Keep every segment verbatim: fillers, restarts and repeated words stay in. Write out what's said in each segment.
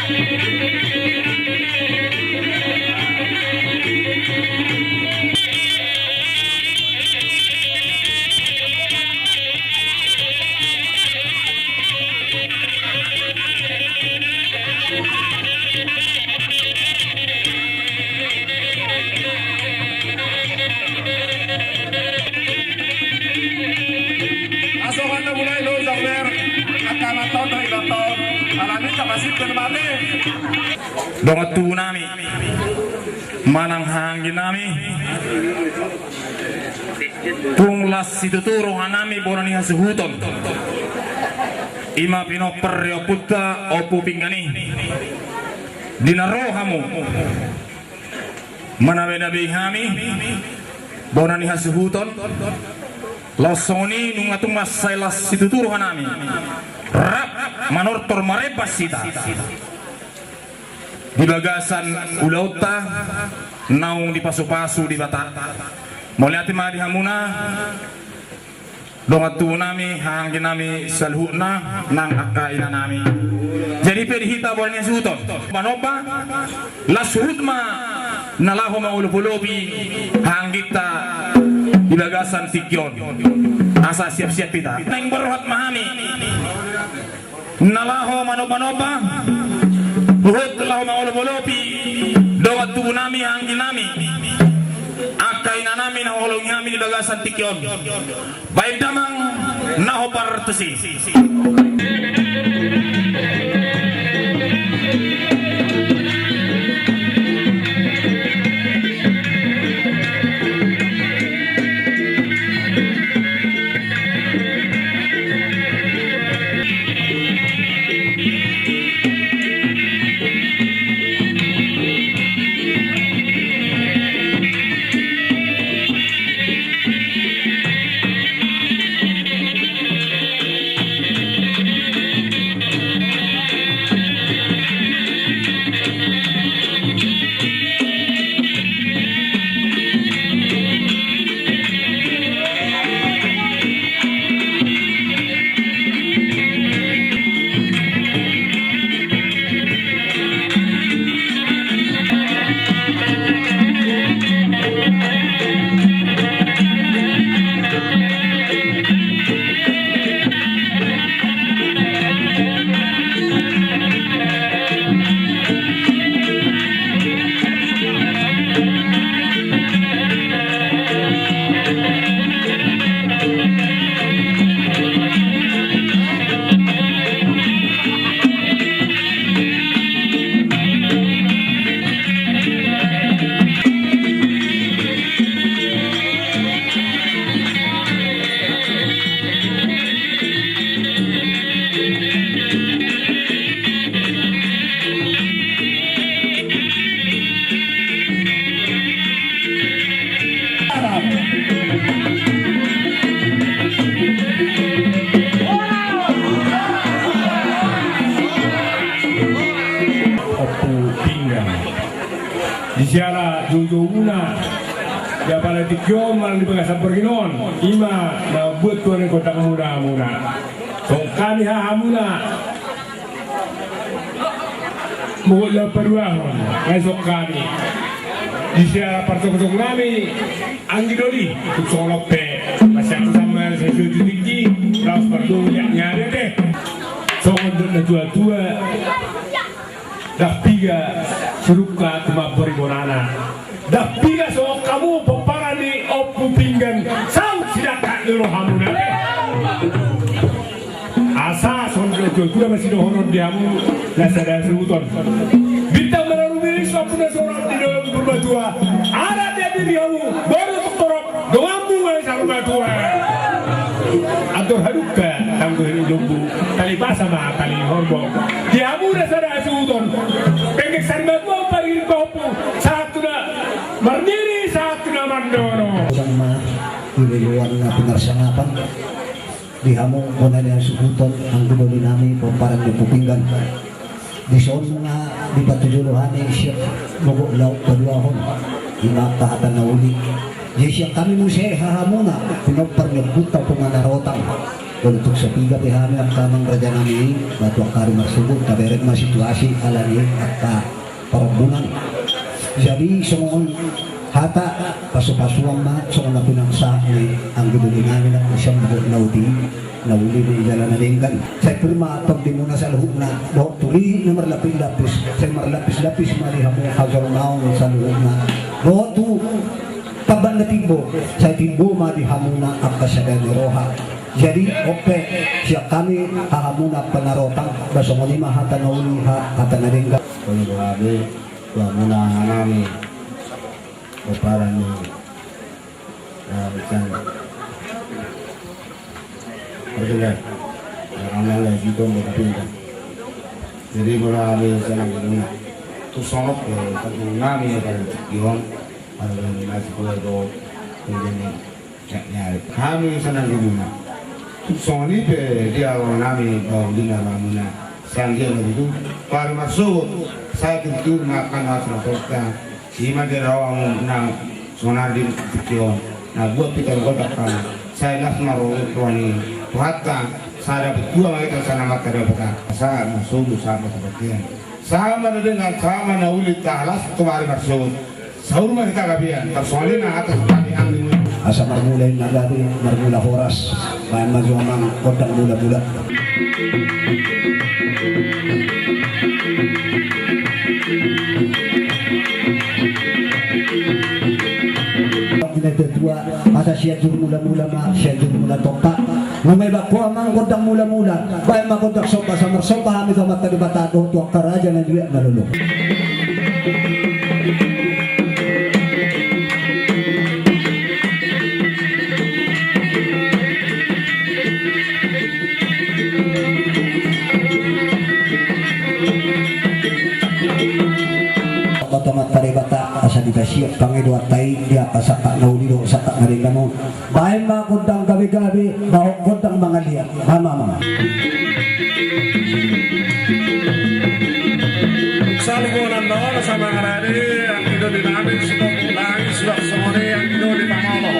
Aso kan na mulai do jamber, angka na tau do i na tau, alani ka masih bermati. Dongan tubu nami manang haha anggi nami, tung las situtu roha nami bona ni hasuhuton. Ima pinompar ni ompunta Ompu Pinggan i. Di na ro hamu manabenabei hami bona ni hasuhuton, laos songon i nunga tung mansai las situtu roha nami rap manortor marembas hita di bagasan ulaonta naung dipasupasu Debata. Mauliate ma di hamuna dongan tubu nami, haha anggi nami saluhutna nang angka ina nami. Jadi pe di hita bona ni hasuhuton, manomba, las huhut ma na laho mangolopolopi haha angginta di bagasan tingki on. Asa siap-siap hita. Naeng berrohat ma hami na laho manomba-nomba, huhut laho mangolopolopi dongan tubu nami, haha anggi nami, angka ina nami na huhaholongi hami di bagasan tingki on. Baen damang na hombar tusi. Ompu Pinggan. Di siala joujou muna di apala tingki on manang di bagasan borngin on, ima na mambuat tuan ni gondang muna muna. Songon hami haha muna, Mogot Laut Paduahon, ngai songon hami. Di siala partongtong nami anggi doli, tung songon on pe, masiak tu sama sesuai tu tinggi, laos pardoli ni ari ate. Songon dok na tua-tua. Ndang piga sirungka tumambor ibonana. Ndang piga songon hamu pomparan ni Ompu Pinggan, saut sidangka ni rohamuna. Asa songon na tua-tua ma sidohonon di hamu na sada hasuhuton. Bintang mararu miris, lampu na sorot di dolok ni Purbatua. Adat ni adat di hamu, boru torop. Donganmu ma i saur matua. Andor halumpang tangguh ni lombu, tali basa ma tali horbo. Di hamu na sada hasuhuton, penggeng sarimatua, paririm pahompu, sahat tu na marnini, sahat tu na marnono. Godang ma di loloan na pinarsangapan. Di hamu bona ni hasuhuton, anggi doli nami pomparan ni Ompu Pinggan. Dison nunga dipatujolo hami sian Mogot Laut Paduahon, ima angka hata na uli. Jadi sian hami muse haha muna, pinompar ni ompunta Ompu Manarotang. Molo tung so piga pe hami angka amang raja nami, ba tu angka ari marsogot tabereng ma situasi alani angka parombunan. Jadi songon hata pasu-pasuan ma songon na pinangsahat ni anggi doli nami na sian Bogor na uli, na uli di jala na denggan. Sai pir ma tondimuna saluhutna, dohot tu ri na marlapis-lapis, sai marlapis-lapis ma di hamu hajolmaon saluhutna. Dohot tu tamba na timbo, sai timbo ma di hamuna angka sada ni roha. Jadi on pe sian hami hahamuna panarotang, ba songon i ma hata na uli, ha-, hata na denggan. Songon i do hami tu hamuna aha nami, pomparan ni, eh, sian, oke, ya. Jadi molo hami sian anggi doli nami, tu songon pe, eh, anggi doli nami, ya, kan, Ion, ada yang masih kuliah do, jadi, hami sian anggi doli nami. Tung songon i pe di ari nami, ba uli na hamuna. Sai anggiat ma tutu tu ari marsogot, sai tutu ma angka na so na tonta. I ma di ari nami na sonari di tingki on. Na buat pita rokok dakkan. Sai las ma ro-, roha ni Tuhanta. Sai dapot tua ma hita sian Amanta Debata. Sahat marsogot, sahat marsogot. Sahat ma na denggan, sahat ma na uli, talas tu ari marsogot. Saur ma hita gabe an, tarsongon i ma hata sian hami. Asa marmula na gabe, marmula horas, baen ma jo amang gondang mula-mula. Ina tetua, asa Sianjur Mula-mula ma, Sianjur Mula Tongka. Nunga ibaen ho amang gondang mula-mula, baen ma gondang somba, asa marsomba hami tu Amanta Debata dohot tu angka raja na liat na lolo. Amanta Debata, asa dipasiat pangidoanta i di angka sangkap na uli dohot sangkap na denggan on. Baen ma gondang gabe-gabe, baen gondang mangaliat. Baen ma, amang. Saluhutna do, asa mangarade anggi doli nami, sitompuk langit, suang songon i anggi doli pamolo.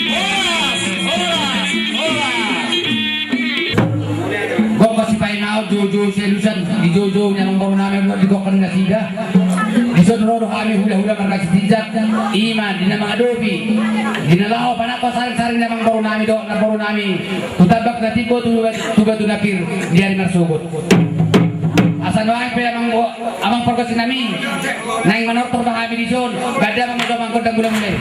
Horas, horas, horas. Gok ma sipaingaon, joujou sialusan, di joujou ni amangboru nami, di gok ni nasida. Dison ro do hami hulahula marga Sitinjak, i ma di na mangadopi, di na laho panangko saringsaring ni amangboru nami dohot namboru nami, tu tambak na timbo tu, tu batu na pir di ari marsogot. Asa nuaeng pe amang, amang pargonsi nami, naeng manortor ma hami dison, baen damang ma jo amang gondang mula-mula i.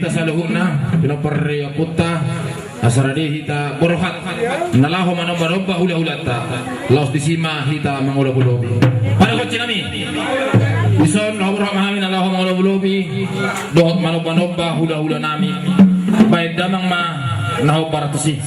Hita saluhutna, pinompar ni ompunta, asa rade hita borhat na laho manomba-nomba hula-hulanta, laos disi ma hita mangolopi-lopi. Padahonon nami. Dison, laho borhat ma hami na laho mangolopi-lopi dohot manomba-nomba hula-hula nami. Baen damang ma na hombar tusi.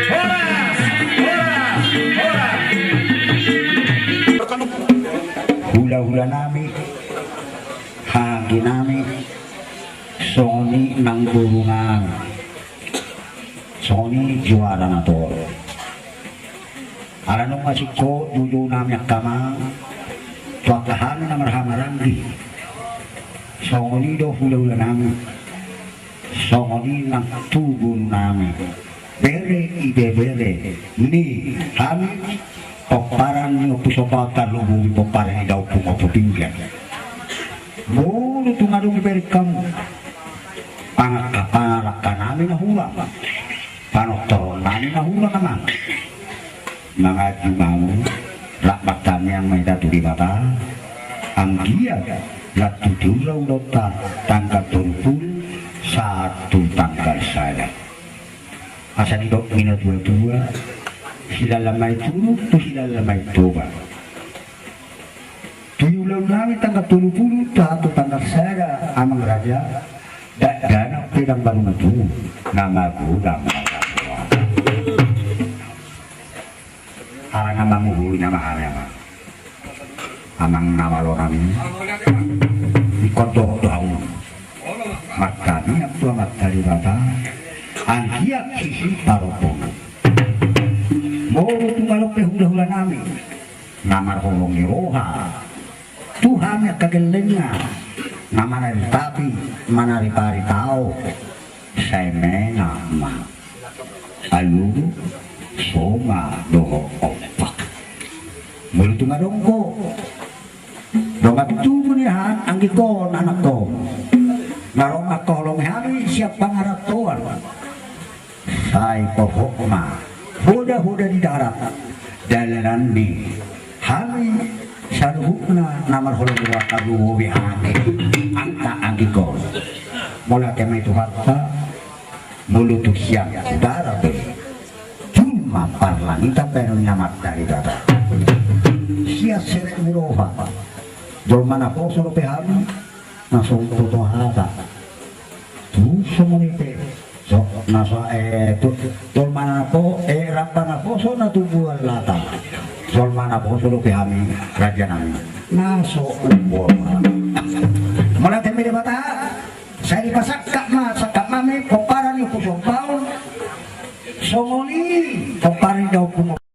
Horas, horas, horas. Hula-hula nami, haha anggi nami, songon i nang boru nami, songon i juara na tolu. Ala nunga singkop joujou nami angka amang tu angka hami na marhahamaranggi, songon i do hula-hula nami, songon i nang tu boru nami. Bere, ibebere ni hami, pomparan ni Ompu Somba Tarlumobi, pomparan ni da Ompung Ompu Pinggan. Molo tung adong i bere hamu, pangalangka nami na hurang, panortoron nami na hurang, amang. Manganju ma hamu, rap martangiang ma hita tu Debata. Anggiat lantu tu ulaonta tanggal tolu pulu sahat tu tanggal sada. Asa didok ni na tua-tua, hilala ma i turuk tu hilala ma i toba. Tu ulaon nami tanggal tolu pulu sahat tu tanggal sada, amang raja, dakdanak pe ndang marungutungut, na magodang ma. Ala na manguhuri nama hami, amang. Amang na malo nami, ingkon dohot do hamu martangiang tu Amanta Debata, anggiat sisip parompuan. Molo tung adong pe hula-hula nami na marholong ni roha tu hami angka gellengna, na manaritapi, manariparitao, sai menang ma. Aluru, soma dohot ompak. Molo tung adong ho, dongan tubu ni haha anggikon, anakkon, na ro mangkaholongi hami sian pangarantoan, sai pohok ma hoda-hoda di darat, dalanan ni hami saluhutna na marholong roha, tarlumobi hami angka anggikon. Mauliate ma i tu Tuhanta. Molo tung sian udara pe, jumma parlangitan baenon ni Amanta Debata. Sian serep ni roha, jolma naposo dope hami, na so umboto hata. Tung songon i pe, so Na so, eh, tu, tolma na po, eh, ramba na poso na tubuan lata. Tolma na poso dope hami raja nami. Na so umbol. Mauliate ma di Debata. Sai dipasangkap ma, sangkap ma hami pomparan ni Ompu Sombaon. Songon i pomparan ni Ompu